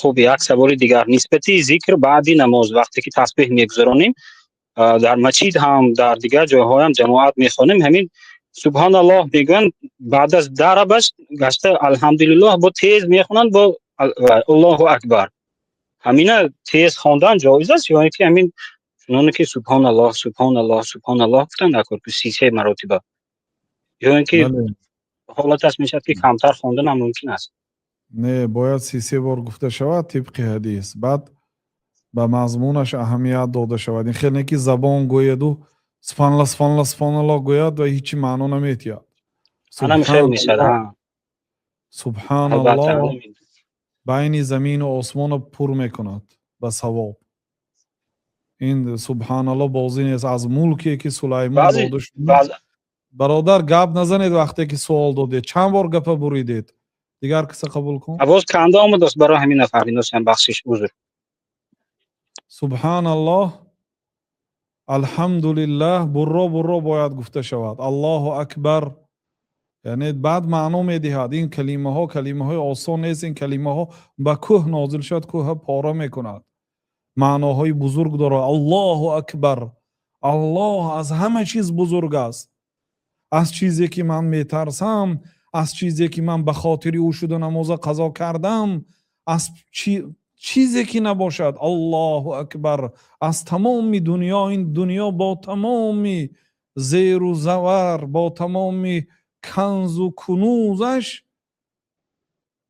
Хуб, як саволи дигар нисбати зикр баъди намоз. Вақте ки тасбеҳ мегузаронем, дар масҷид ҳам, дар дигар ҷойҳоям ҷамоат мехонем, ҳамин субҳоналлоҳ мегӯянд, баъд аз дарабаш гашта алҳамдулиллоҳ бо тез мехонанд, бо Аллоҳу акбар. Ҳамина тез хондан ҷоиз аст ё ин ки ҳамин чуноне ки субҳоналлоҳ, субҳоналлоҳ, субҳоналлоҳ гуфтанд накор, ки 33 маротиба, ё ин ки ҳолаташ мешавад, ки камтар хондан ҳам мумкин аст? Не, бояд 33 бор гуфта шавад тибқи ҳадис. Баъд ба мазмунаш аҳамият дода шавад. Ин хел не, ки забон гӯяду субҳаналло, субҳаналло, субҳаналло гӯяд ва ҳечи маъно наметиҳад. Анам хел мешавад. Субҳаналлоҳ байни замину осмонро пур мекунад ба савоб. Ин субҳаналло бозӣ нест. Аз мулке, ки Сулаймон дода шуд. Бародар, гап назанед, вақте ки суол додед. Чанд бор гапа буридед. Дигар киса қабул кун. Овоз канда омадааст, барои ҳамин нафаҳмидастам, бахшиш, узр. Субҳаналлоҳ, алҳамдулиллаҳ бурро бурро бояд гуфта шавад, Аллоҳу акбар, яъне баъд маъно медиҳад. Ин калимаҳо калимаҳои осон нест. Ин калимаҳо ба кӯҳ нозил шавад, кӯҳа пора мекунад. Маъноҳои бузург дорад. Аллоҳу акбар, Аллоҳ аз ҳама чиз бузург аст, аз чизе ки ман метарсам, аз чизе ки ман ба хотири ӯ шуда намоза қазо кардам, аз чизе ки набошад. Аллоҳу акбар аз тамоми дунё. Ин дунё бо тамоми зеру завар, бо тамоми канзу кунузаш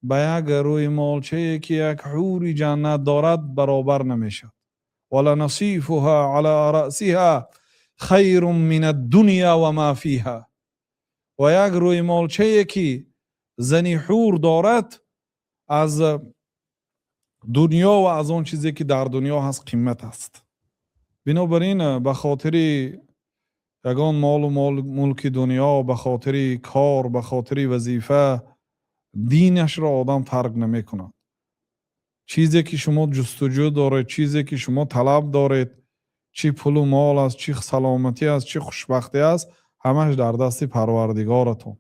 ба як рӯймолчае, ки як ҳури ҷаннат дорад, баробар намешавад. ولنصيفها على رأسها خير من الدنيا وما فيها. Ва як рӯймолчае, ки зани ҳур дорад, аз дунё ва аз он чизе, ки дар дунё ҳаст, қимат аст. Бинобар ин, ба хотири ягон молу мулки дунё, ба хотири кор, ба хотири вазифа динашро одам тарк намекунад. Чизе ки шумо ҷустуҷӯ доред, чизе ки шумо талаб доред, чӣ пулу мол аст, чӣ саломатӣ аст, чӣ хушбахтӣ аст, ҳамаш дар дасти Парвардигоратон.